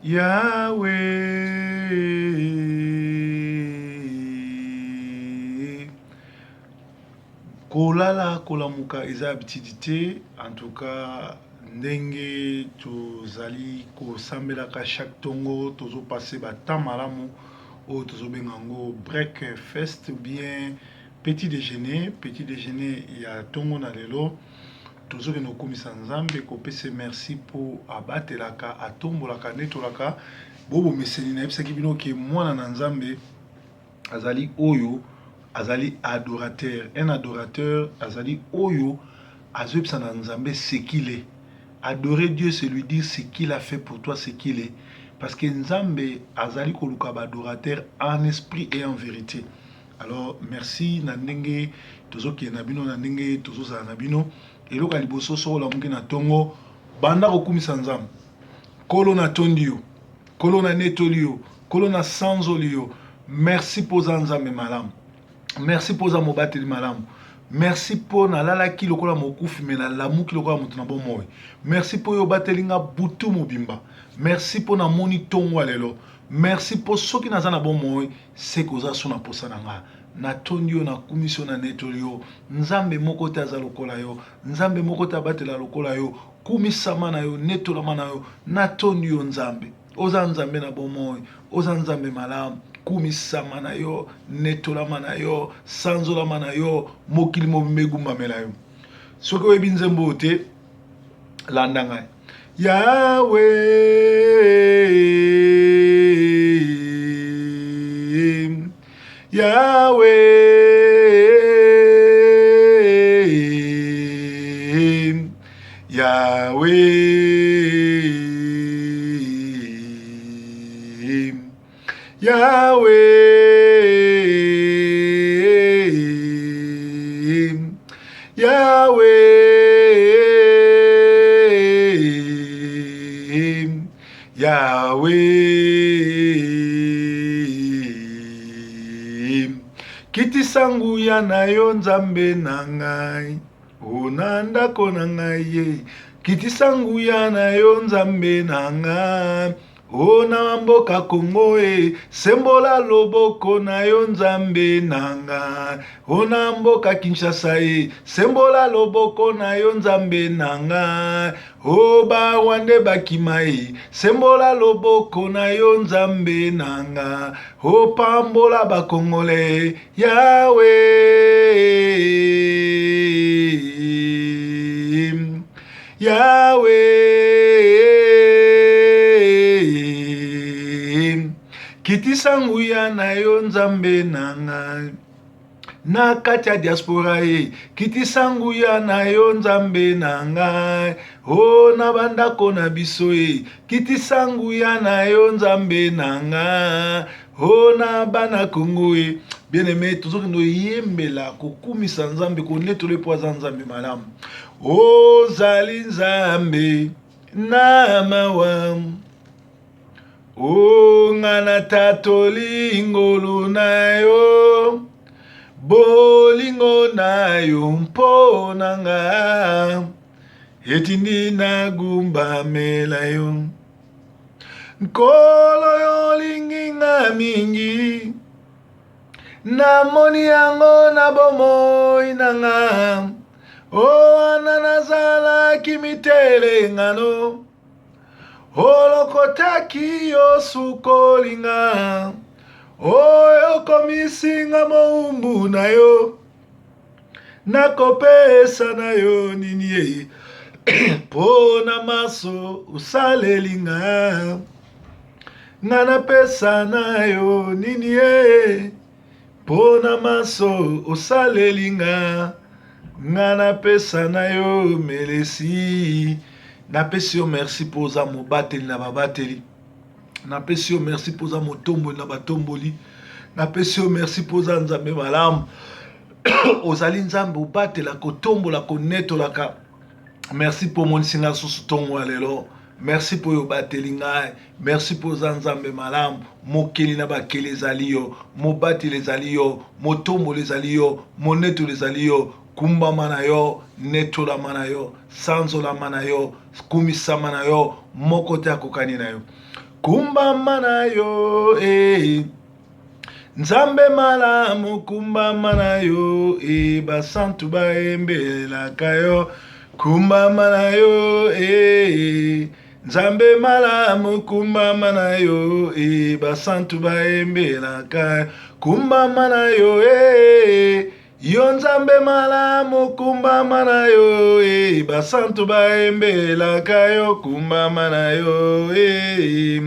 Yahweh. Kolala kolamuka eza habitude te en tout cas ndenge tozali kosambelaka chaque tongo tozo passer ba temps malamu oyo tozobenga yango breakfast ou bien petit déjeuner. Petit déjeuner ya tongo na lelo tozokende kokumisa Nzambe, kopesa merci mpo abatelaka, atombolaka, anetolaka. Bobomeseni nayebisaki bino ke mwana na Nzambe azali oyo azali adorateur. Un adorateur azali oyo azoyebisa na Nzambe ce qu'il est. Adorer Dieu, c'est lui dire ce qu'il a fait pour toi, ce qu'il est. Parce que Nzambe azali koluka ba adorateur en esprit et en vérité. Alors merci na ndenge tozokende na bino, na ndenge tozozala na bino. Eloko ya liboso, soki olamuki na tongo, banda kokumisa Nzambe. Nkolo natondi yo, Nkolo nanetoli yo, Nkolo nasanzoli yo. Merci mpo oza Nzambe malamu, merci mpo oza mobateli malamu, merci mpo nalalaki lokola mokufi me nalamuki lokola moto na bomoi. Merci mpo oyo obateli nga butu mobimba. Merci mpo namoni ntongo ya lelo. Merci mpo soki naza na bomoi seke oza so na posa na nga. Natondi yo, nakumisi yo, nanetoli yo. Nzambe moko te aza lokola yo, Nzambe moko te abatela lokola yo. Kumisama na yo, netolama na yo. Natondi yo Nzambe, oza Nzambe na bomoi, oza Nzambe malamu. Kumisama na yo, netolama na yo, sanzolama na yo, mokili mobimba egumbamela yo. Soki oyebi nzembo oyo te, landa ngai. Yahweh, Yahweh, Yahweh, Yahweh, Yahweh, Yahweh. Kitisa nguya na yo Nzambe na ngai, o na ndako na ngai ye. Kitisa nguya na yo Nzambe na ngai, o na mboka Kongo e. Sembola loboko na yo Nzambe na ngai, o na mboka Kinshasa e. Sembola loboko na yo Nzambe na ngai, o ba Rwande bakima e. Sembola loboko na yo Nzambe na nga, o pambola ba Congolais, Yahweh, Yahweh. Kitisa nguya na yo Nzambe na ngai na kati ya diaspora ye, kitisa nguya na yo Nzambe na ngai, o na bandako na biso ye, kitisa nguya na yo Nzambe na ngai, o na bana Kongo ye. Bien aimé, tozokende oyembela kokumisa Nzambe, konetola mpo aza Nzambe malamu. Ozali Nzambe na mawa, O nga natatoli ngolu na yo, bolingo na yo mpo na nga etindi nagumbamela yo. Nkolo yo olingi nga mingi, namoni yango na bomoi na nga. O wana nazalaki mitelengano, Olokotaki yo sukoli nga, oyo okomisi nga mowumbu na yo, nakopesa na yo nini ye mpo na maso osaleli nga, nga napesa na yo nini ye Mpo na manso osaleli nga, nga napesa na yo melesi. Napesi yo merci mpo oza mobateli na babateli. Napesi yo merci mpo oza motomboli na batomboli. Napesi yo merci mpo oza Nzambe malamu. Ozali Nzambe obatelaka, otombolaka, onetolaka. Merci mpo omonisi nga susu ntongo ya lelo. Merci mpo oyo obateli ngai. Merci mpo oza Nzambe malamu. Mokeli na bakeli ezali yo, mobateli ezali yo, motomboli ezali yo, monetoli ezali yo. Kumbama na yo, netolama na yo, sanzolama na yo, kumisama na yo, moko te akokani na yo. Kumbama na yo eh. Nzambe malamu kumbama na yo e basantu bayembelaka yo kumbama na yo e Nzambe malamu kumbama na yo e basantu bayembelaka kumbama na yo e Yo Nzambe malamu kumbama na yo e basantu bayembelaka yo kumbama na yo e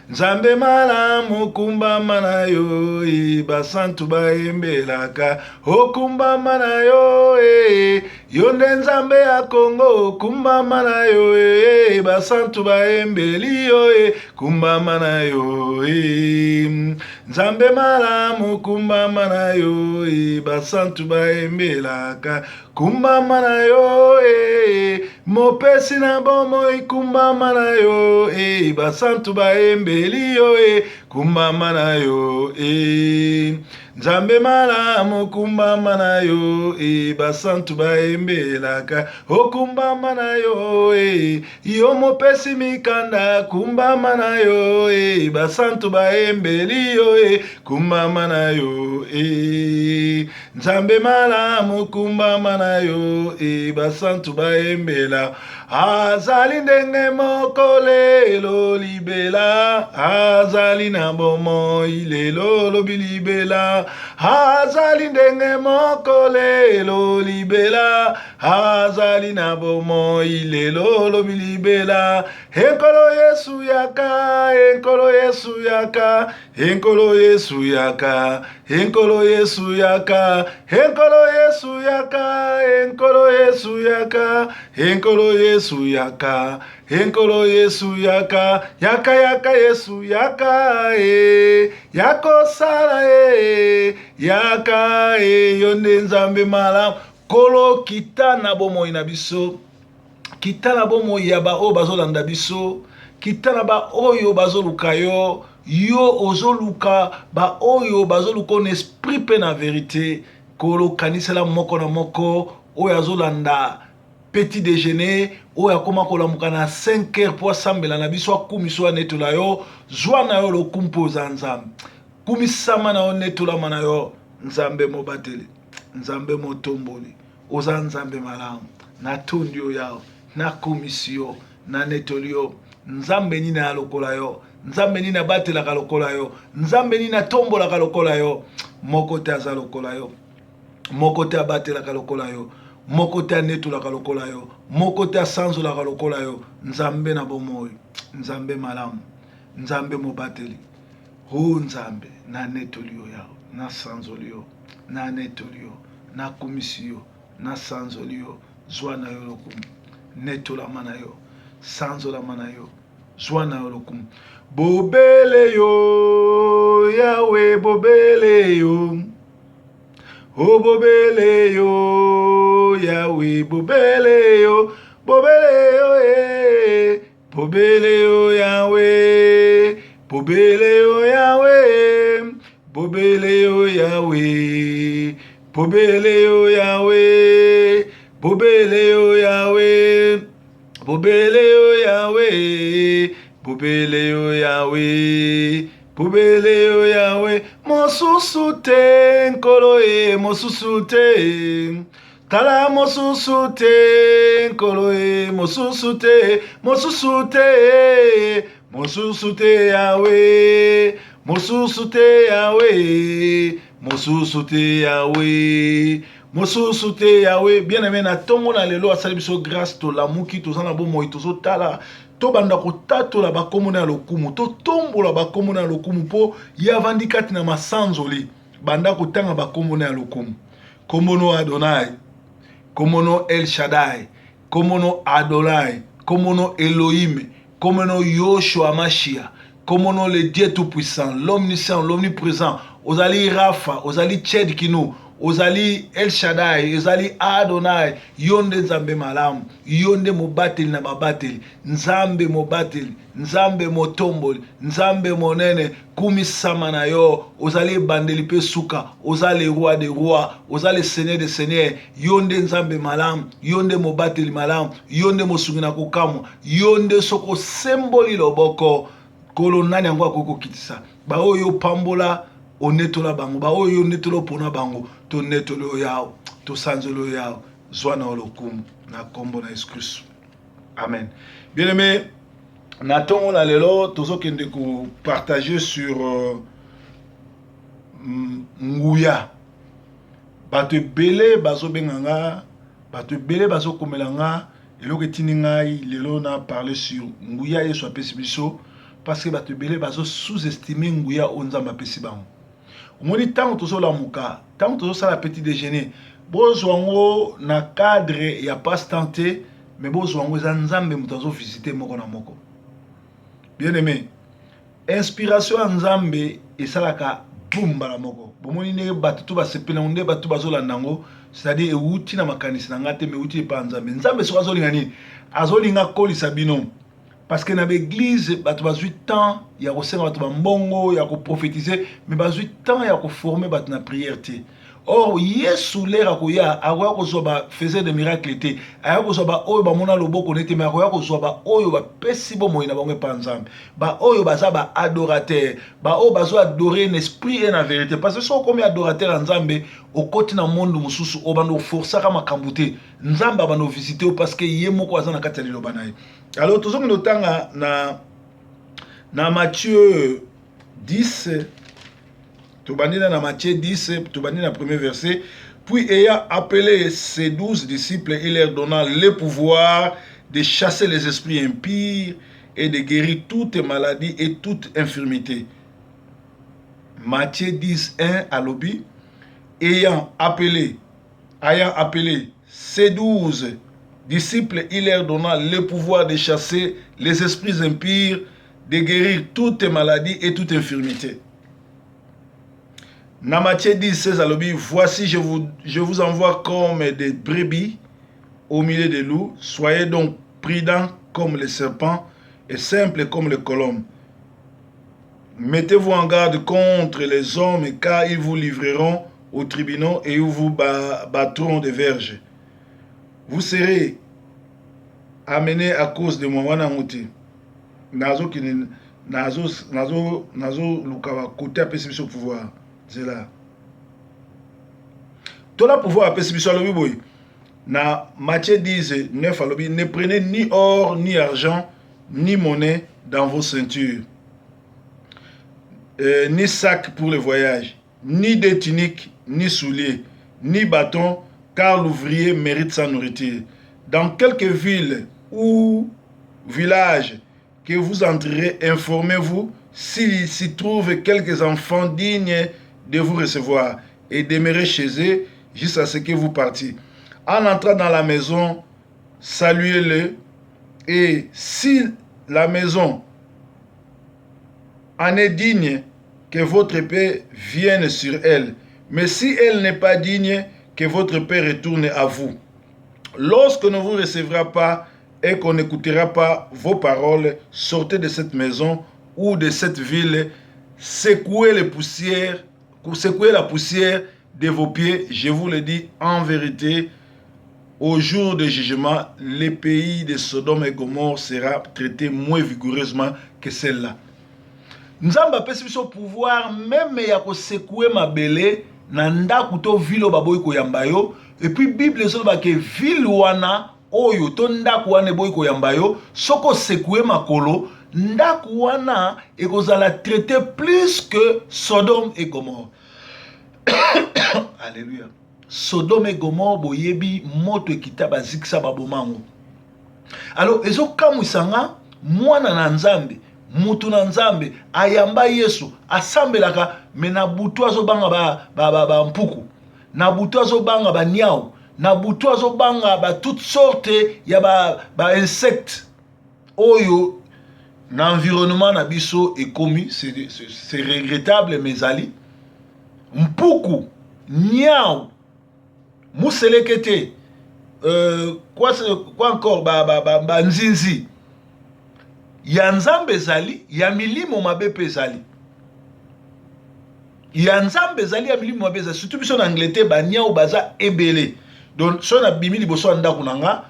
Nzambe malamu kumbama na yo e basantu bayembelaka okumbama na yo e yo nde Nzambe ya Kongo kumbama na yo e basantu bayembeli yo e kumbama na yo e Nzambe malamu kumbama na yo e basantu bayembelaka kumbama na yo e mopesi na bomoi kumbama na yo e basantu bayembeli yo e kumbama na yo e Nzambe malamu kumbama na yo e basantu bayembelaka okumbama na yo e Yo mopesi mikanda kumbama na yo e basantu bayembeli yo e kumbama na yo e Nzambe malamu kumbama na yo e basantu bayembela azali ndenge moko lelo libela azali na bomoi lelo lobi libela azali ndenge moko lelo libela azali na bomoi lelo lobi libela enkolo yesu yaka enkolo yesu yaka enkolo yesu yaka enkolo yesu yaka enkolo yesu yaka enkolo yesu yaka enkolo yesu yaka enkolo yesu yaka yaka yaka yesu yaka e yakosala e yaka e yo nde nzambe malamu Nkolo, kita na bomoi na biso, kita na bomoi ya baoyo bazolanda biso, kita na baoyo bazoluka yo, yo ozoluka baoyo bazoluka na esprit mpe na verite. Nkolo, kanisela moko na moko oyo azolanda petit déjeuner, oyo akoma kolamuka na 5 heures mpo asambela na biso, akumisa oyo anetola yo. Zwa na yo lokumu mpo oza Nzambe. Kumisama na yo, netolama na yo, Nzambe mobateli. Nzambe motomboli, oza Nzambe malamu. Natondi yo Yawe, nakumisi yo, nanetoli yo. Nzambe nini aya lokola yo? Nzambe nini abatelaka lokola yo? Nzambe nini atombolaka lokola yo? Moko te aza lokola yo, moko te abatelaka lokola yo, moko te anetolaka lokola yo, moko te asanzolaka lokola yo. Nzambe na bomoi, Nzambe malamu, Nzambe mobateli. Hoo Nzambe, nanetoli yo Yawe, nasanzoli yo, nanetoli yo, nakumisi yo, nasanzoli yo. Zwa na yo lokumu, netolama na yo, sanzolama na yo, zwa na yo lokumu. Bobele yo, Yawe, bobele yo. O bobele yo, Yawe, bobele yo, bobele yo, eh. Bobele yo Yahweh, bobele yo Yahweh, bobele yo Yahweh, bobele yo Yahweh, bobele yo Yahweh, bobele yo Yahweh, bobele yo Yahweh, bobele yo Yahweh, mosusu te nkolo ye, mosusu te. Tala mosusu te nkolo e mosusu te mosusu te mosusu te yawe mosusu te yawe mosusu te yawe mosusu te yawe. Bien aimé, na ntongo na lelo asali biso grâce, tolamuki, toza na bomoi, tozotala, tobanda kotatola bakombo na ya lokumu, totombola bakombo na ya lokumu, mpo ye avandi kati na masanzoli. Banda kotanga bakombo na ya lokumu. Kombo no Adonai, kombo no El Shaddai, kombo no Adonai, kombo no Elohim, kombo no Yoshua Mashiach, kombo no le Dieu tout-puissant, l'omniscient, l'omniprésent. Ozali Rafa, ozali Tchedkinu, ozali El Shaddai, ozali Adonai. Yo nde Nzambe malamu, yo nde mobateli na babateli, Nzambe mobateli, Nzambe motomboli, Nzambe monene, kumisama na yo. Ozali ebandeli mpe suka, oza le roi de roi, oza le seigneur de seigneur. Yo nde Nzambe malamu, yo nde mobateli malamu, yo nde mosungi na kokamwa, yo nde soki osemboli loboko. Nkolo, nani yango akoki kokitisa? Baoyo opambola, onetola bango, baoyo onetola, opona bango. Tonetoli oyo Yawe, tosanzoli oyo Yawe. Zwa na yo lokumu na nkombo na Yesu Kristu, amen. Bien aimé, na ntongo na lelo tozokende kopartager sur nguya. Bato ebele bazobenga nga, bato ebele bazokomela nga. Eloko etindi ngai lelo na parler sur nguya Yesu apesi biso, parce que bato ebele bazo sous-estimer nguya oyo Nzambe apesi bango. Omoni, ntango tozolamuka, ntango tozosala petit déjeuner, bozwa yango na cadre ya passe-temps te, mais bozwa yango eza Nzambe moto azovisite moko na moko. Bien aimé, inspiration ya Nzambe esalaka bum mbala moko. Bomoni ndenge bato to basepela yango, nde bato bazolanda yango, c'est-à-dire ewuti na makanisi na ngai te, mais ewuti epa Nzambe. Nzambe soki azolinga nini, azolinga akolisa bino, parce que na baéglise bato bazwi temps ya kosenga bato bambongo, ya koprophétiser, mais bazwi temps ya koformer bato na prière te. Or Yesu lere akoya, akoya kozwa bafaiseur de miracle te, aya kozwa baoyo bamona loboko nete, mais akoya kozwa baoyo bapesi bomoi na bango epa Nzambe, baoyo baza baadorateur, baoyo bazo adorer na esprit et na vérité. Parce que soki okomi adorateur ya Nzambe, okoti na monde mosusu, obanda oforsaka makambo te. Nzambe abanda ovisite yo, parce que ye moko aza na kati ya liloba na ye. Alors tozokende otanga na Matthieu 10. Tobandi na Matthieu 10, tobandi na premier verset. Puis, ayant appelé ses 12 disciples, il leur donna le pouvoir de chasser les esprits impies et de guérir toute maladie et toute infirmité. Matthieu 10, 1 alobi: ayant appelé ses 12 disciples, il leur donna le pouvoir de chasser les esprits impies, de guérir toute maladie et toute infirmité. Na Matthieu 10, 16 alobi: Voici, je vous envoie comme des brebis au milieu des loups. Soyez donc prudents comme les serpents et simples comme les colombes. Mettez-vous en garde contre les hommes, car ils vous livreront aux tribunaux et ils vous battront des verges. Vous serez amenés à cause de moi. Wana yango te, nazokende, nazoluka bakote apesi biso pouvoir. Nzela tola pouvoir apesi biso. Alobi boye na Matthieu 10, 9, alobi: Ne prenez ni or, ni argent, ni monnaie dans vos ceintures, ni sac pour le voyage, ni de tuniques, ni souliers, ni bâton, car l'ouvrier mérite sa nourriture. Dans quelque ville ou village que vous entrerez, informez-vous s'il s'y trouve quelques enfants dignes de vous recevoir et demeurez chez eux jusqu'à ce que vous partiez. En entrant dans la maison, saluez-le, et si la maison en est digne, que votre paix vienne sur elle. Mais si elle n'est pas digne, que votre paix retourne à vous. Lorsque ne vous recevra pas et qu'on n'écoutera pas vos paroles, sortez de cette maison ou de cette ville, secouez les poussières, secouez la poussière de vos pieds. Je vous le dis en vérité, au jour de jugement, le pays de Sodome et Gomorre sera traité moins vigoureusement que celle-là. Nzambe apesi biso pouvoir même ya kosecouer mabele na ndako to ville oyo baboyi koyamba yo. Et puis Bible ezoloba ke ville wana oyo to ndako wana eboyi koyamba yo, soki osecouer makolo, ndako wana ekozala traité plus que Sodome et Gomorre. Alléluia! Sodome et Gomorre, boyebi, moto ekita, bazikisa, baboma yango. Alors ezokamwisa nga, mwana na Nzambe, mutu na Nzambe, ayamba Yesu, asambelaka, mais na butu azobanga bampuku, ba, ba, na butu azobanga baniau, na butu azobanga ba toute sorte ya bainsecte ba oyo na environnement na biso ekomi. C'est regrettable, mais ezali mpuku, niau, museleke te, quoi encore, banzinzi ba, ba ya Nzambe ezali, ya milimo mabe mpe ezali, ya Nzambe ezali, ya milimo mabe ezali. Surtout biso na Angleterre, baniau baza ebele. Donc soki nabimi liboso ya ndako na nga,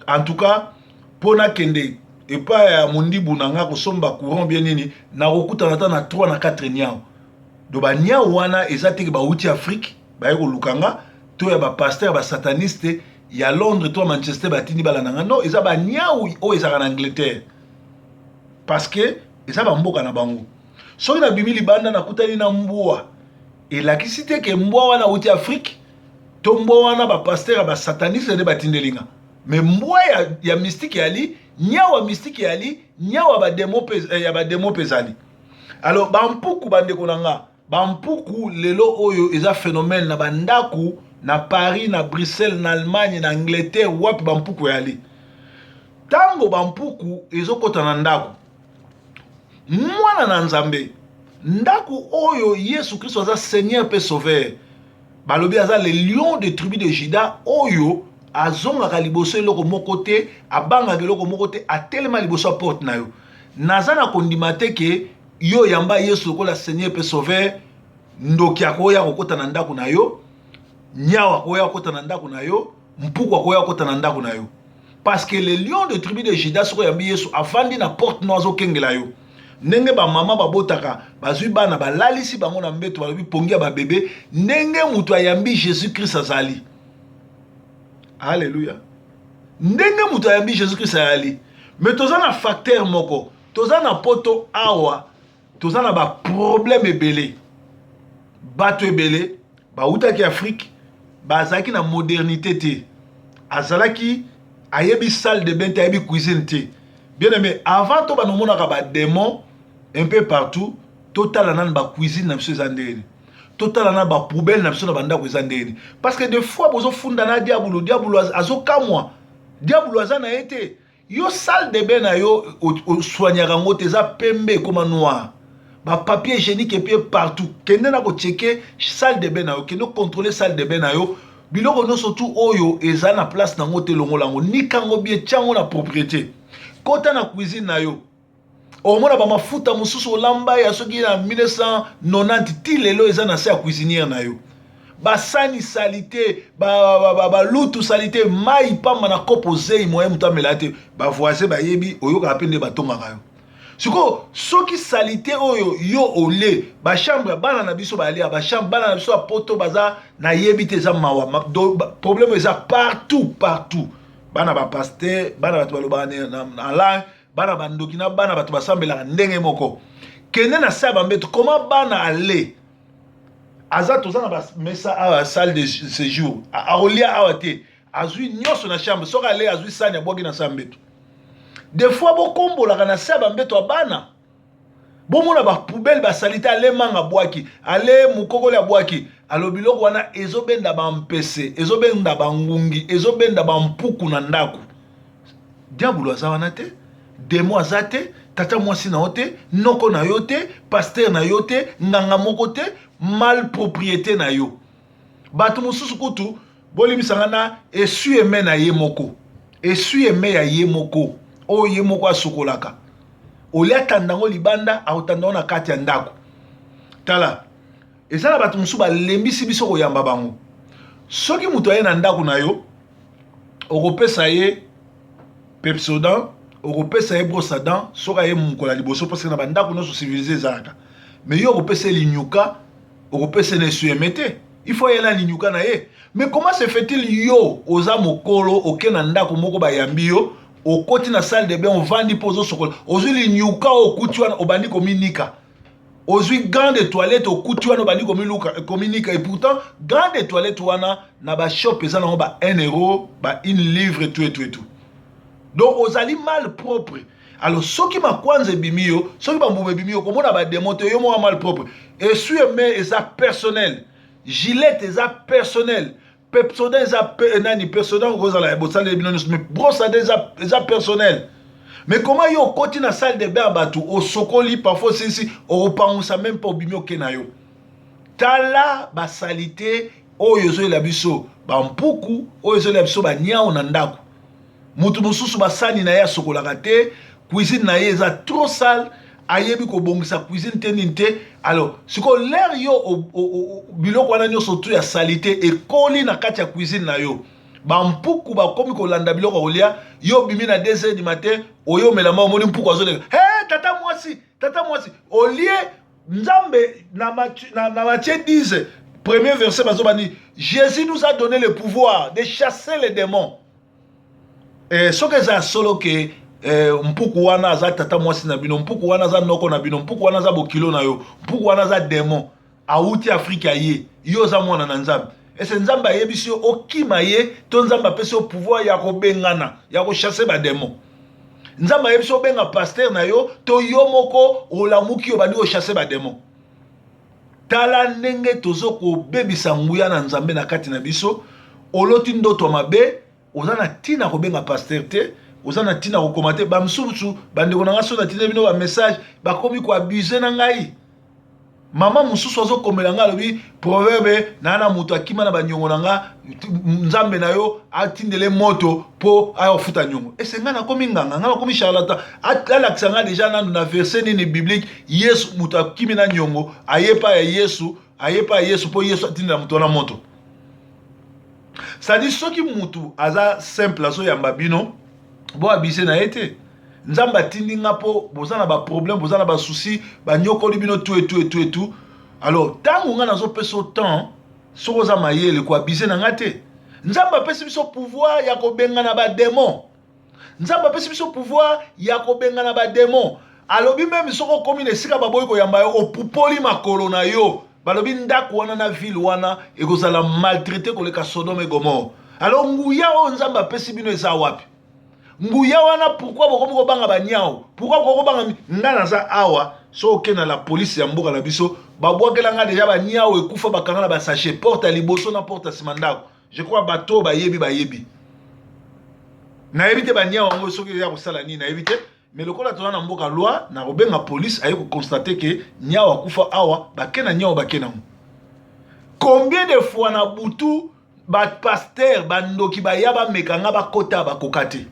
en tout cas mpo nakende epai ya mondibu na nga kosomba courant bien nini, nakokutana ata na 3 na 4 niao. Do baniao wana eza teke bauti Afrique baye koluka nga, to ya bapasteur ya basataniste ya Londres to ya Manchester batindi balanda nga. Non, eza baniau oyo ezalaka na Angleterre, parce que eza bamboka na bango. Soki nabimi libanda, nakutani na mbwa, elakisi te ke mbwa wana auti Afrique to mbwa wana bapasteur ya basataniste nde batindeli nga. Mais mbwa ya mystique yali, niau ya mystique yali, niau ya bademo mpe ezali. Alors bampuku, bandeko na nga, bampuku lelo oyo eza phénomène na bandako na Paris, na Bruxelles, na Allemagne, na Angleterre, wapi bampuku yali. Ntango bampuku ezokɔta na ndako, mwana na Nzambe, ndako oyo Yesu Kristo aza Seigneur mpe Sauveur, balobi aza le Lion de tribu de Juda, oyo azongaka liboso eloko moko te, abangaka eloko moko te, atelema liboso ya porte na yo. Naza na kondima te ke yo yamba Yesu lokola Seigneur mpe Sauveur, ndoki akoya kokɔta na ndako na yo, nyawa akoya kokɔta na ndako na yo, mpuku akoya kokɔta na ndako na yo, parce que le Lion de tribu de Juda, soki oyambi Yesu, afandi na porte no, azokengela yo. Ndenge bamama babotaka, bazwi bana, balalisi bango na mbeto, balobi pongi ya babebe, ndenge moto ayambi Jésus Christ azali. Alleluya! Ndenge moto ayambi Jésus Christ ayali. Mais toza na facteur moko, toza na Poto awa, toza na baproblème ebele. Bato ebele bautaki Afrique, bazalaki na modernité te, azalaki ayebi salle de bain te, ayebi cuisine te. Bien aimé, avant to banomonaka badémon un peu partout, totala nani bacuisine na biso eza ndenge, totala na bapoubelle na biso na bandako eza ndenge, parce que des fois bozofunda na diabolo, diabolo azokamwa, diabolo aza na ye te. Yo, salle de bain na yo, osoignaka yango te, eza pembe, ekóma noir, bapapier hygiénique epie partout. Kende na kochecker salle de bain na yo, kende contrôler salle de bain na yo. Biloko nyonso tu oyo eza na place nango te, longola yango, nika yango bien, tia yango na propriété. Kota na cuisine na yo, omona bamafuta mosusu olamba ya soki na 1990, ti lelo eza na se ya cuisinière na yo. Basani saleté, balutu saleté, mai pamba na kopo, zei moye moto amela te, bavoisin bayebi, oyokaka mpe nde batongaka yo. Sikoyo soki saleté oyo yo ole, bachambre ya bana na biso balia, bachambre bana na biso ya Poto baza, nayebi te, eza mawa. Problème eza partout, partout. Bana bapasteur, bana bato balobaka na langue, bana bandoki na bana bato basambelaka ndenge moko. Kende na se ya bambeto, koma bana ale aza, toza na bamesa awa, salle de séjour, akolia awa te, azwi nyonso na chambre. Soki ale, azwi sani, abwaki na se ya mbeto. Des fois bokombolaka na se ya bambeto ya bana, bomona bapoubelle, basaleté, ale manga abwaki, ale mokokoli abwaki. Alo biloko wana ezobenda bampese, ezobenda bangungi, ezobenda bampuku na ndako. Diabolo aza wana te, demo aza te, tata mwasi na yo te, noko na yo te, pasteur na yo te, nganga moko te. Malpropriété na yo. Bato mosusu kutu, bolimbisanga, na essuie-main na ye moko, essuie-main ya ye moko oyo ye moko asukolaka, olia tanda yango libanda, akotanda yango na kati ya ndako. Tala, eza na bato mosusu balembisi biso koyamba bango. Soki moto aye na ndako na yo, okopesa ye Pepsodent, okopesa ye brosse à dents soki aye mokolo ya liboso, parce que na bandako nyonso civilisé ezalaka. Mais yo okopesa ye linyuka, okopesa ye na essuie-main te, il faut ayela linyuka na ye. Mais comment se fait-il, yo oza mokolo, oke na ndako moko, bayambi yo, okoti na salle de bain, ovandi mpo ozosokola, ozwi linyuka oyo okuti wana, obandi kominika, ozwi gant de toilette okuti wana, obandi kominika? Et pourtant gant de toilette wana na bashop eza nango ba 1 euro, ba 1 livre, tout et tout et tout. Donc ozali mal propre. Alors soki makwanza ebimi yo, soki bambuma ebimi yo, komona bademo te. Yo moko mal propre. Essuie-main eza personnel, Gillette eza personnel, Pepsodent eza nani, Pepsodent kozala bosaleli bino nyonso, mais brosse à dents eza personnel. Mais comment yo okoti na salle de bain ya bato, osokoli, parfois osilisi, okopangusa même mpo obimi, oke na yo? Tala basaleté oyo ezoyela biso bampuku, oyo ezoyela biso baniau na ndako. Motu mosusu basani na ye asokolaka te, cuisine na ye eza trop sale, ayebi kobongisa cuisine te, nini te. Alors sikoyo lere yo biloko wana nyonso tu ya saleté ekoli na kati ya cuisine na yo, Bampuku bakomi kolanda biloko ya kolia. Yo obimi na 2 heures du matin, oyo omela mai, omoni mpuku azoleka. Hey, tata mwasi, tata mwasi, olie Nzambe na Matthieu 10 premier verset bazobani, Jésus nous a donné le pouvoir de chasser les démons. Eh, soki eza ya solo ke eh, mpuku wana aza tata mwasi na bino, mpuku wana aza noko na bino, mpuku wana aza bokilo na yo, mpuku wana aza demon awuti Afrika ye, yo oza mwana na Nzambe. Ese Nzambe ayebisi yo okima ye to Nzambe apesi yo pouvoir ya kobengana, ya kochasse bademon? Nzambe ayebisi obenga pasteur na yo to yo moko olamuki obandi kochasse bademon? Tala ndenge tozo kobebisa nguya na Nzambe na kati na biso. Oloti ndoto ya mabe, oza na ntina kobenga pasteur te, oza na ntina kokoma te. Bamosusu bandeko na ngai, soki natindeli bino bamessage, bakomi koabuse na ngai. Mama mosusu azokomela ngai, alobi proverbe naa na moto akima na banyongo na nga, Nzambe na yo atindele moto mpo aya kofuta nyongo. Ese ngai nakomi nganga, ngai nakomi charlatan? Alakisa ngai deja nanu na verset nini biblique Yesu moto akimi na nyongo aye epai ya Yesu, aye epai ya Yesu mpo Yesu atindela moto wana moto. Cestadire soki motu aza simple azoyamba bino, boabise na ye te. Nzambe atindi nga mpo boza na baproblème, boza na basusi, banyokoli bino tu etu etu etu. Alors ntango nga nazopesa yo temps, soki oza mayele koabise na nga te. Nzambe apesi biso pouvoir ya kobengana bademon. Nzambe apesi biso pouvoir ya kobengana bademon. Alobi meme soki okomi na esika baboyi koyamba yo, opupoli makolo na yo, balobi ndako wana na ville wana ekozala maltraite koleka Sodome et Gomorre. Alors nguya oyo Nzambe apesi bino eza wapi? Nguya wana, pourquoi bokomi kobanga banyau? Pourquoi bokomi kobanga? Nga naza awa, so oke na la police ya mboka na biso, babwakela nga deja banyau ekufa, bakanga na basachet, porte ya liboso na porte ya nsima ndako. Je crois bato oyo bayebi, bayebi. Nayebi te banyau yango soki eya kosala nini, nayebi te. Mais lokola toza na mboka loi, nakobenga police aye kokonstate ke nyau akufa awa, bake na nyau, bake nango. Combien de fois na butu bapaster bandoki baya bameka nga, bakota, bakoka te?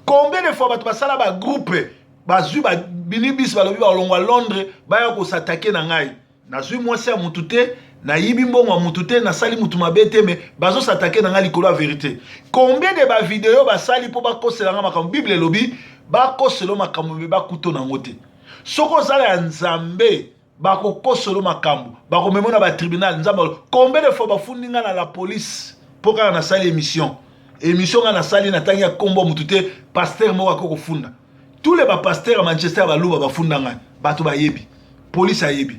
Combien de fois bato basala bagroupe, bazwi binibisi, balobi balongwa Londres, baya kosatake na ngai? Nazwi mwasi ya mutu te, nayibi mbongo ya mutu te, nasali mutu mabe te, me bazosatake na ngai likolo ya verité. Combien de bavideo basali mpo bakosela nga makambo? Bible elobi bakosela makambo me bakuto nango te. Soki ozala ya Nzambe, bakokosolo makambo, bakomema na batribunal. Nzambe, combien de fois bafundi nga na la police mpo kaka nasali émission? Émission nga nasali, natangi ya nkombo mutu te, pasteur moko akoki kofunda. Tous les bapasteur ya Manchester baluba bafunda ngai, bato bayebi, police ayebi.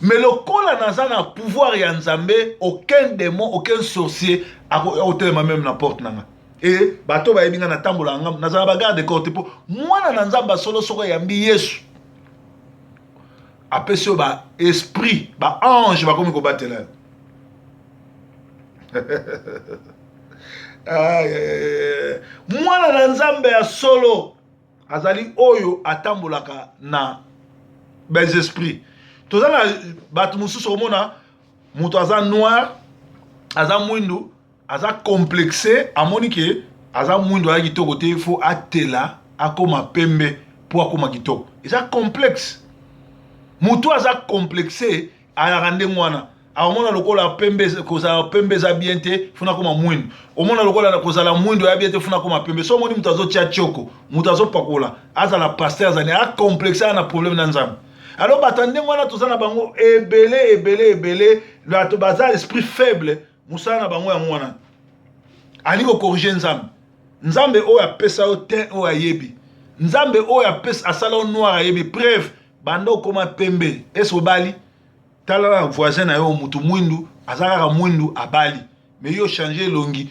Mais lokola naza na pouvoir ya Nzambe, aucun démon, aucun sorcier akotelema meme na porte na nga. E bato bayebi nga, natambola nga, nazala bagarde corps te, mpo mwana na Nzambe asolo, soko ayambi Yesu, apesi yo ba esprit, ba ange bakomi kobatela yo. Mwana na Nzambe ya solo azali oyo atambolaka na bes esprit. Toza na bato mosusu, komona moto aza noir, aza mwindu, aza complexe, amoni ke aza mwindu, aza kitoko te, fo atela akoma pembe mpo akoma kitoko. Eza complexe. Motu aza complexe alaka ndenge wana, akomona lokola pembe, kozala pembe eza bien te, funa akoma mwindu. Omona lokola kozala mwindu aya bien te, funa akoma pembe. So omoni moto azotia tioko, moto azopakola, azala pasteur, azali acomplexe, aya na problème na Nzambe. Alors bato ya ndenge wana toza na bango ebele ebele ebele. Bato baza esprit faible, mosala na bango yango wana, alingi kokorige Nzambe. Nzambe oyo apesa yo te, oyo ayebi, Nzambe oyo apesa asala yo noir ayebi. Preuve, banda okoma pembe, ese obali? Tala na voisin na yo, mutu mwindu aza kaka mwindu, abali. Mais yo change elongi,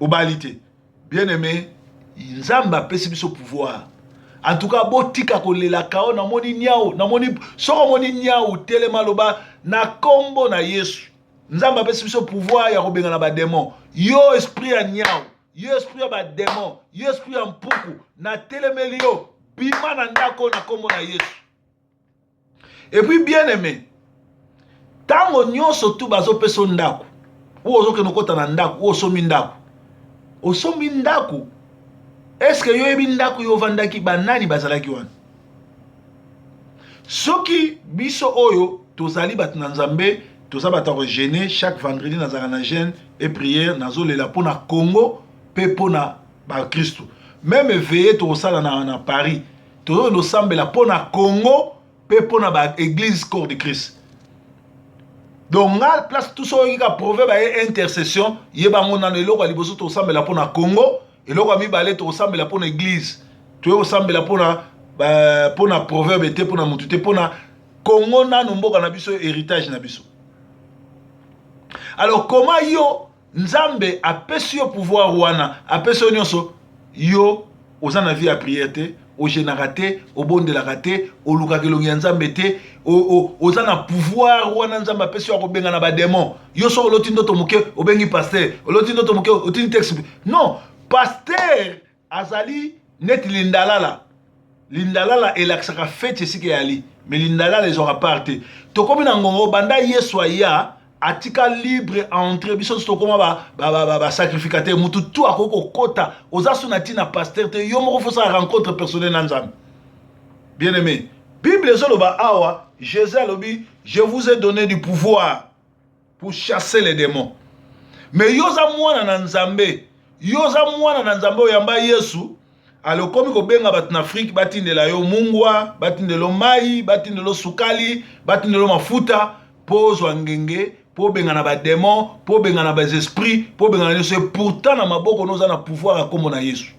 obali te. Bien aimé, Nzambe apesi biso pouvoir. En tout cas, botika kolela kao namoni niau, namoni. Soki omoni niau, telema, loba na nkombo na Yesu. Nzambe apesi biso pouvoir ya kobengana bademon. Yo esprit ya niau, yo esprit ya bademon, yo esprit ya mpuku, natelemeli yo, bima na ndako na nkombo na Yesu. Et puis, bien aimé, ntango nyonso tu bazopesa ndako, oyo ozokende okota na ndako, oyo osombi ndako, osombi ndako, est-ce yo oyebi ndako yo ovandaki, banani bazalaki wana? Soki biso oyo tozali bato na Nzambe, Toza bato ya kojeûner. Chaque vendredi nazalaka na jeûne et prière, nazolela mpo na Congo mpe mpo na bakristu. Même veillée tokosala na Paris, tozokende osambela mpo na Congo mpe mpo na baéglise Corps de Christ. Donc nga place tout soki oyoki ka proverbe aye intercession, yebango nano. Eloko ya liboso, tokosambela mpo na Congo. Eloko ya mibale, tokosambela mpo na église. Toye kosambela mpona proverbe te, mpona motu te, mpona Congo nano, mboka na biso, héritage na biso. Alors comment yo, Nzambe apesi yo pouvoir wana, apesi yo nyonso, yo oza na vie ya prière te, ojeûnaka te, obondelaka te, olukaka elongi ya Nzambe te, oza na pouvoir wana Nzambe apesi yo ya kobenga na badémon? Yo soki oloti ndoto moke, obengi pasteur. Oloti ndoto moke, otindi texte. Non, pasteur azali neti lindalala. Lindalala elakisaka feti esika eyali, mais lindalala ezwaka part te. Tokomi na ngongo banda Yesu aya, atika libre entrée. Biso nyonso tokóma basacrificateur. Mutu tu akoki kokɔta. Oza so na ntina pasteur te, yo moko fosala rencontre personnelle na Nzambe. Bien aimé, Bible ezoloba awa, Jésus alobi: "Je vous ai donné du pouvoir pour chasser les démons." Mais yo oza mwana na Nzambe, yo oza mwana na Nzambe, oyamba Yesu. Ale okomi kobenga bato na Afrike, batindela yo mungwa, batindela yo mai, batindela yo sukali, batindela yo mafuta mpo ozwa ngenge, mpo obengana badémon, mpo obengana baesprit, mpo obengana nyonso. Et pourtant na maboko no oza na pouvoir ya nkombo na Yesu.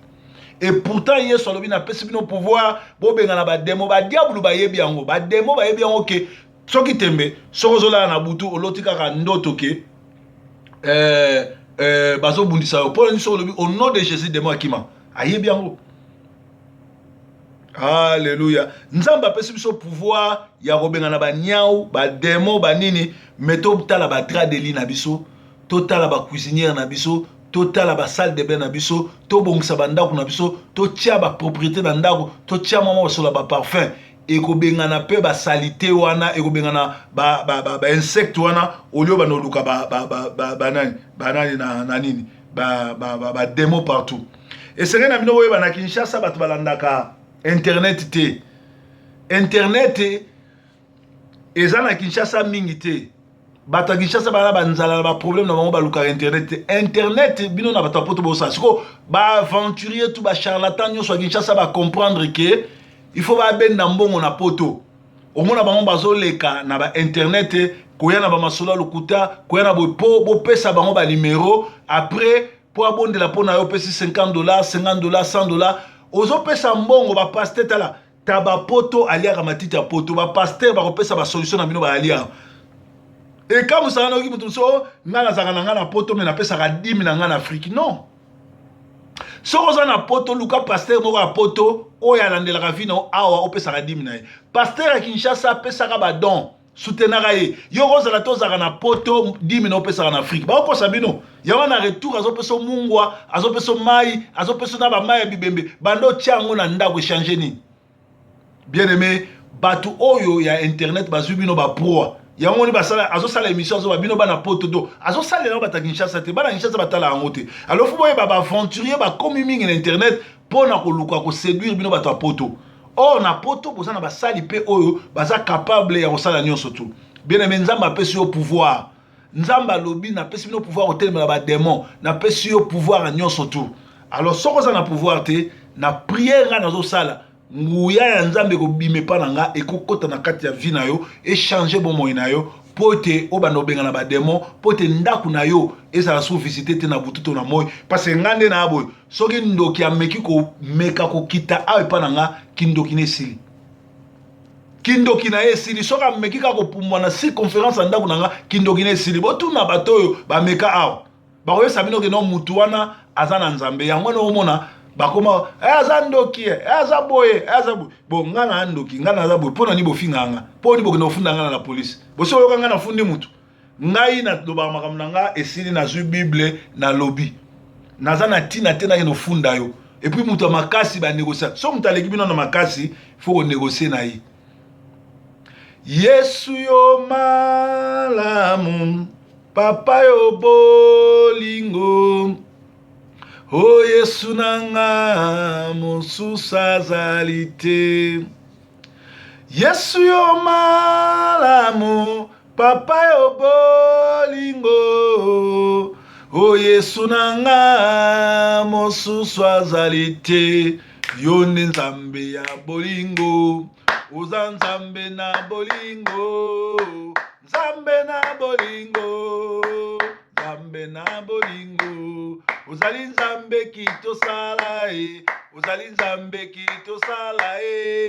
Et pourtant Yesu alobi: "Napesi bino pouvoir, bobengana badémon." Badiabulu bayebi yango, badémon bayebi yango ke soki tembe, soki ozolala na butu, oloti kaka ndoto ke bazobundisa yo, mpo nini? Soki olobi "Au nom de Jésus", démon akima. Ayebi yango. Alleluya! Nzambe apesi biso pouvoir ya kobengana baniau, badémon, banini, mais totala badraps de lit na biso, totala bacuisinière na biso, totala basalle de bain na biso, tobongisa bandako na biso, totia bapropriété na ndako, totia mwa basola, baparfum ekobengana mpe basaleté wana, ekobengana bainsecte wana. Olio banda oluka banani banani na nini, badémon partout. Esengeli na bino boyeba, na Kinshasa bato balandaka internet te. Internet eza na Kinshasa mingi te. Bato ya Kinshasa bana banzala na baproblème na bango, balukaka internet te. Internet, bino na bato ya Poto bosala. Sikoyo baaventurier tu, bacharlatan nyonso ya Kinshasa bacomprendre ke il faut babenda mbongo na Poto. Omona bango bazoleka na bainternet, koya na bamasolo ya lokuta, koya na boye mpo bopesa bango banuméro. Après, mpo abondela mpo na yo, opesi 50 dollars, 50 dollars, 100 dollars, ozopesa mbongo. Bapasteur, tala, taba Poto aliaka matiti ya Poto. Bapasteur bakopesa basolution na bino, baaliaka. Ekamusaka noki moto mosusu: "Oh, ngai nazalaka na ngai na Poto, mais napesaka dîme na ngai na Afrique." Non, soki oza na Poto, luka pasteur moko ya Poto oyo alandelaka vie na yo awa, opesaka dîme na ye. Pasteur ya Kinshasa apesaka badon, soutenaka ye. Yo kozala te, ozalaka na Poto, dîme na opesaka na Afrique, bakokosa bino. Yango na retour azopesa mungwa, azopesa mai, azopesa na bamai ya bibembe. Banda otia yango na ndako, echanger nini? Bien aimé, bato oyo ya internet bazwi bino baproie. Yango moni basala, azosala émission, azoba bino bana Poto to azosalela yango bato ya Kinshasa te. Bana Kinshasa batala yango te. Alors faut boyeba, baaventurier bakomi mingi na internet mpo na koluka koséduire bino bato ya Poto. Or na Poto boza na basali mpe oyo baza capable ya kosala nyonso tu. Bien aimé, Nzambe apesi yo pouvoir. Nzambe alobi: "Napesi bino pouvoir kotelemela badémon, napesi yo pouvoir ya nyonso tu." Alors soki oza na pouvoir te, na prière ngai nazosala, nguya ya Nzambe ekobima epa na nga, ekokɔta na kati ya vie na yo, echanger bomoi na yo, mpo ete obanda obengana badémon, mpo ete ndako na yo ezala so visite te na butu to na moi. Parce que nga nde na boye, soki ndoki ameki komeka kokita awa epa na nga, kindoki na esili, kindoki na ye esili. Soki ameki kaka kopumbwa na circonférence ya ndako na nga, kindoki na esili. Botuna bato oyo bameka awa, bakoyesa bino ke no, mutu wana aza na Nzambe. Yango wana omona bakoma e, aza ndoki, e, aza boye, e, aza boye. Bo nga na ndoki, nga naza boye, mpo na nini bofinga nga? Mpo nini bokende kofunda nga na la polise? Bosi oyoka nga nafundi mutu? Ngai nalobaka makambo na nga, esili. Nazwi Bible, nalobi, naza na ntina te nakende ofunda yo. Et puis moto ya makasi banégocia. So moto aleki bino na makasi, faut konégocier na ye. Yesu yo malamu, papa yo bolingo, o Yesu na nga, mosusu azali te. Yesu yo malamu. Papa yo bolingo, o Yesu na nga, mosusu azali te. Yo nde Nzambe ya bolingo, oza Nzambe na bolingo, Nzambe na bolingo, Nzambe na bolingo. Ozali Nzambe kitosala e, ozali Nzambe kitosala e,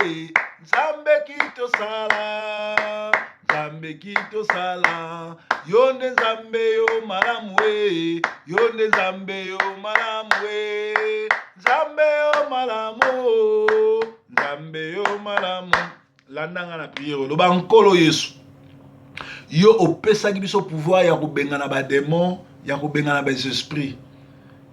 Nzambe kitosala, Nzambe kitosala. Yo nde Nzambe yo malamu e, yo nde Nzambe yo malamu e, Nzambe yo malamu, Nzambe yo malamu. Landa nga na priere, loba Nkolo Yesu, yo opesaki biso pouvoir ya kobengana ba demon, ya kobengana ba esprit.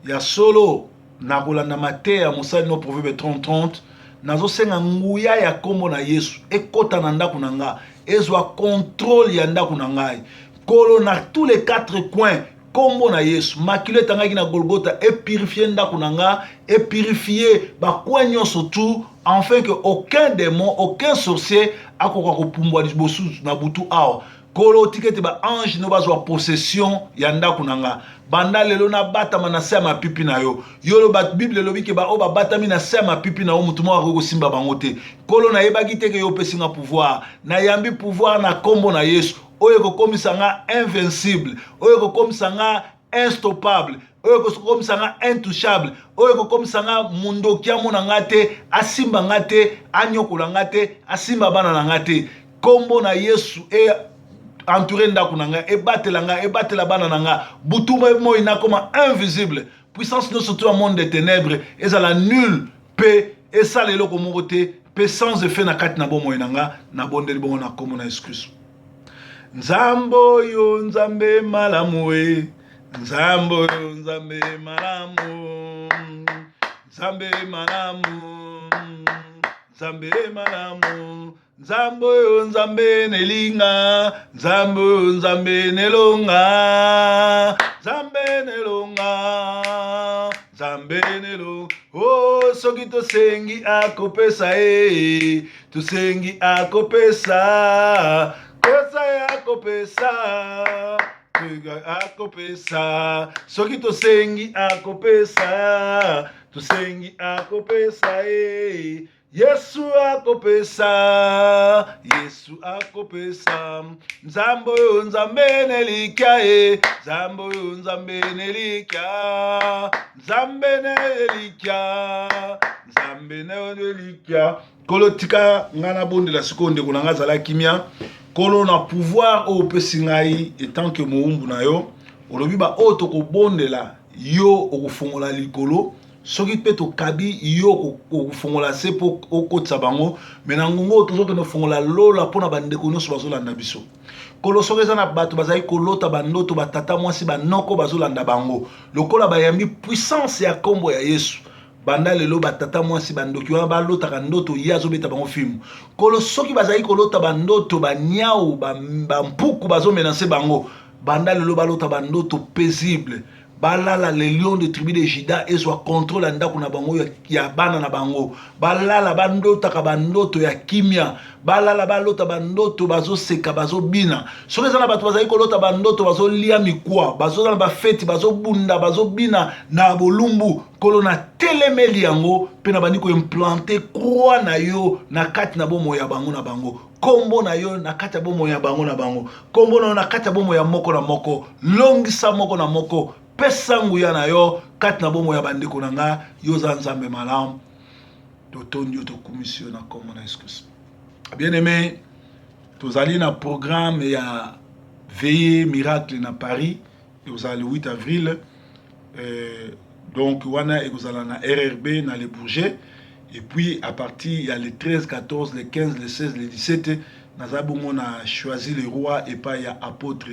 Ya solo na kolanda mateya ya mosali no Proverbe 30:30, nazosenga nguya ya kombo na Yesu ekota na ndako na nga, ezwa contrôle ya ndako na ngai. Nkolo, na tous les quatre coins, kombo na Yesu, makilo etangaki na Golgotha epurifie ndako na nga, epurifie bacoin nyonso tout, enfin que aucun démon, aucun sorcier akoka kopumbwa liboso na butu awa. Nkolo, tika ete baange no bazwa possession ya ndako na nga. Banda lelo nabatama na se ya mapipi na yo. Yo loba, Bible elobi ke baoyo babatami na se ya mapipi na yo, moto moko akoki kosimba bango te. Nkolo, nayebaki te ke yo opesi nga pouvoir. Nayambi pouvoir na kombo na Yesu, oyo ekokomisa nga invincible, oyo ekokomisa nga instoppable, oyo ekokomisa nga intouchable, oyo ekokomisa nga mondoki amona nga te, asimba nga te, anyokola nga te, asimba bana na nga te. Kombo na Yesu e entouré ndako na ngai, ebatela ngai, ebatela bana na ngai butu moi, nakoma invisible. Puissance nyonso to ya monde de ténèbres ezala nul mpe esala eloko moko te mpe sans effet na kati na bomoi na nga. Nabondeli bongo na kombo na Yesu Kristo. Nzambe oyo, Nzambe malamu e, Nzambe oyo, Nzambe malamu, Nzambe malamu, Nzambe malamu. Nzambe oyo, Nzambe nelinga, Nzambe oyo, Nzambe nelonga, Nzambe nelonga, Nzambe nelo. O soki tosengi akopesa e, tosengi akopesa, kosa akopesa, akopesa. Soki tosengi akopesa, tosengi akopesa e. Yesu akopesa, Yesu akopesa. Nzambe oyo, Nzambe nelikya e, Nzambe oyo, Nzambe nelikya, Nzambe nelikya, Nzambe nelikya. Nkolo, tika ngai nabondela sikoyo. Ndeko na ngai, azala kimia. Nkolo, na pouvoir oyo opesi ngai etant que mowumbu na yo, olobi baoyo tokobondela, yo okofongola likolo. Soki mpe tokabi, yo okofongola se mpo okotisa bango. Me na ngongo oyo tozokende kofongola lola mpo na bandeko nyonso bazolanda biso. Nkolo, soki eza na bato bazali kolota bandoto, batata mwasi, banoko bazolanda bango, lokola bayambi puissance ya nkombo ya Yesu, banda lelo batata mwasi, bandoki wana balotaka ndoto ye azobeta bango filme. Nkolo, soki bazali kolota bandoto baniau, bampuku bazomenacer bango, banda lelo balota bandoto paisible, balala le lion de tribu de Juda ezwa contrôle ya ndako na bango, ya bana na bango. Balala bandotaka bandoto ya kimia, balala balota bandoto bazoseka, bazobina. Soki eza na bato bazali kolota bandoto bazolia mikwa, bazoza na bafeti, bazobunda, bazobina na bolumbu, Nkolo, na telemeli yango mpe na bandi koimplanter croix na yo na kati na bomoi ya bango na bango, nkombo na yo na kati ya bomoi ya bango na bango, nkombo na yo na kati ya bomoi ya moko na moko. Longisa moko na moko, pesa nguya na yo kati na bomoi ya bandeko na nga. Yo oza Nzambe malamu, totondi yo, tokumisi yo na nkombo na Yesu Kristo. Bien aimé, tozali na programme ya veillée miracle na Paris, ekozala le 8 avril. Donc wana ekozala na RRB na Le Bourget. Et puis à partir ya le 13, 14, le 15, le 16, le 17, naza bongo na Choisi le Roi epai ya apôtre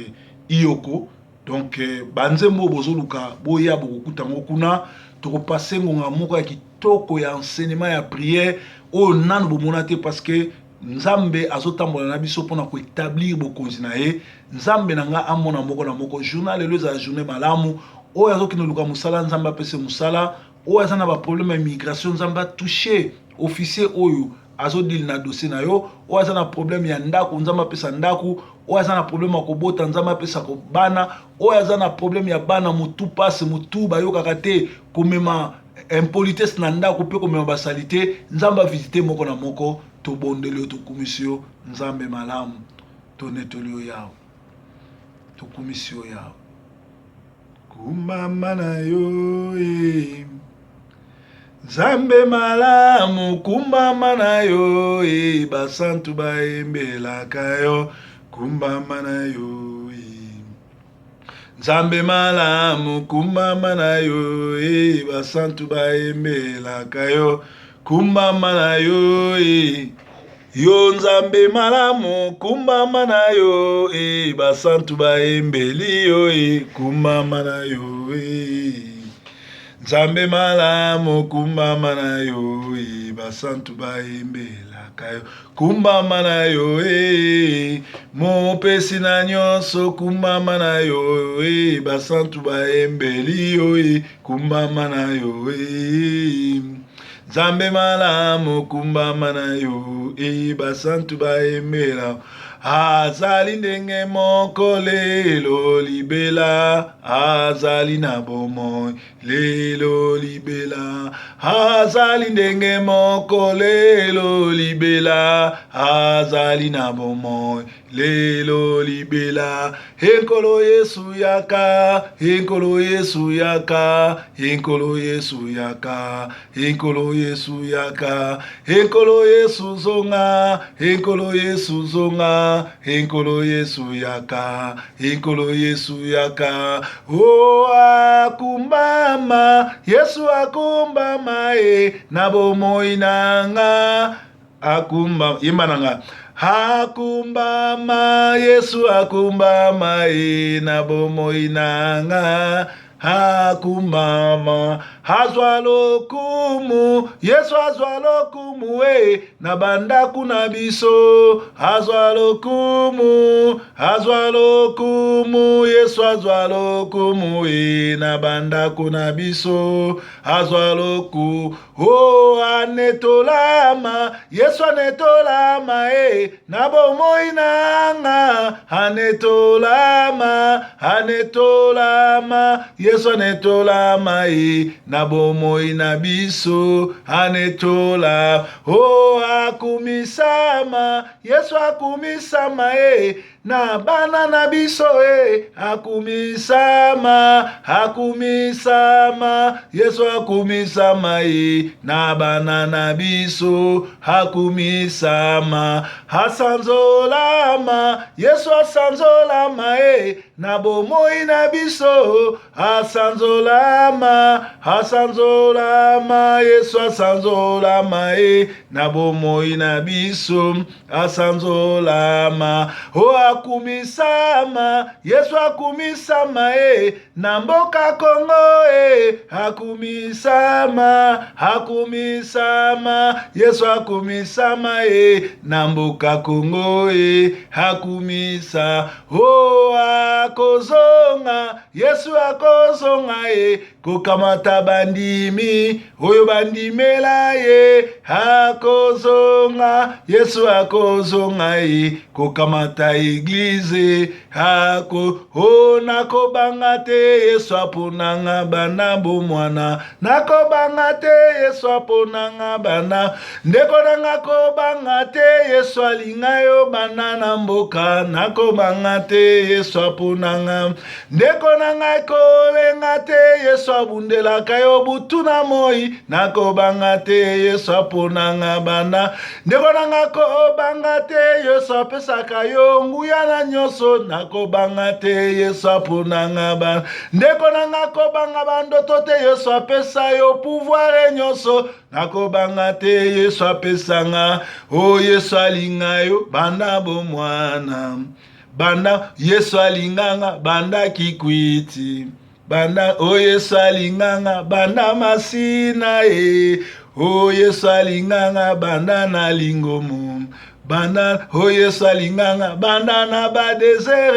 Iyoko. Donc banzembo oyo bozoluka, boya, bokokuta yango kuna. Tokopasser ngonga moko ya kitoko ya enseignement, ya prière oyo nanu bomona te, parce que Nzambe azotambola na biso mpona koétablir bokonzi na ye. Nzambe na nga amona moko na moko. Journée lelo ezala journée malamu. Oyo azokende luka mosala, Nzambe apesa mosala. Oyo aza na baproblème ya immigration, Nzambe atouche officier oyo. Azodili na dossier na yo. Oyo aza na problème ya ndako, Nzambe apesa ndako. Oyo aza na problème ya kobota, Nzambe apesa bana. Oyo aza na problème ya bana, motu pasi, motu bayokaka te, komema impolitesse na ndako mpe komema basali te, Nzambe avisite moko na moko. Tobondeli yo, tokumisi yo, Nzambe malamu. Tonetoli yo, Yawe. Tokumisi yo, Yawe. Kumama na yo e. Nzambe malamu, kumbama na yo e. Basantu bayembelaka yo, kumbama na yo e. Nzambe malamu, kumbama na yo e. Basantu bayembelaka yo, kumbama na yo e. Yo Nzambe malamu, kumbama na yo e. Basantu bayembeli yo e, kumbama na yo e. Nzambe malamu, kumbama na yo e. Basantu bayembelaka yo, kumbama na yo e. Mopesi na nyonso, kumbama na yo e. Basantu bayembeli yo e, kumbama na yo e. Nzambe malamu, kumbama na yo e. Basantu bayembela. Azali ndenge moko lelo libela, azali na bomoi lelo libela. Azali ndenge moko lelo libela, azali na bomoi lelo libela. Enkolo Yesu yaka, Enkolo Yesu yaka, Enkolo Yesu yaka, Enkolo Yesu yaka, Enkolo Yesu zonga, Enkolo Yesu zonga, Enkolo Yesu yaka, Enkolo Yesu yaka. O akumbama, Yesu akumbama e na bomoi na nga. Akumba, yemba na nga. Akumbama, Yesu akumbama e na bomoi na nga. Akumbama, azwa lokumu, Yesu azwa lokumu e na bandako na biso. Azwa lokumu, azwa lokumu, Yesu azwa lokumu e na bandako na biso. Azwa loku o anetolama, Yesu anetolama e na bomoi na nga. Anetolama, anetolama, Yesu anetolama e na bomoi na biso. Anetola o akumisama, Yesu akumisama e na bana na biso e. Akumisama, akumisama, Yesu akumisama e na bana na biso. Akumisama, asanzolama, Yesu asanzolama e na bomoi na biso. Asanzolama, asanzolama, Yesu asanzolama e na bomoi na biso. Asanzolama o akumisama, Yesu akumisama e na mboka Kongo e. Akumisama, akumisama, Yesu akumisama e na mboka Kongo e. Akumisa o akozonga, Yesu akozonga e kokamata bandimi oyo bandimela ye. Akozonga, Yesu akozonga ye kokamata église. Ako o nakobanga te, Yesu aponanga bana bomwana. Nakobanga te, Yesu aponanga bana. Ndeko nanga, kobanga te, Yesu alinga yo bana na mboka. Nakobanga te, Yesu aponanga. Ndeko na ngai, kolenga te, Yesu abundelaka yo butu na moi. Nakobanga te, Yesu aponanga bana. Ndeko na ngai, kobanga te, Yesu apesaka yo nguya na nyonso. Nakobanga te, Yesu aponanga bana. Ndeko na ngai, kobanga bandoto te, Yesu apesa yo pouvoir nyonso. Nakobanga te, Yesu apesanga o. Yesu alinga yo banda bomwana, banda. Yesu alinganga banda Kikwiti, banda o. Yesu alinganga banda Masina e o. Yesu alinganga banda na Lingomo, banda o. Yesu alinganga banda na badésert.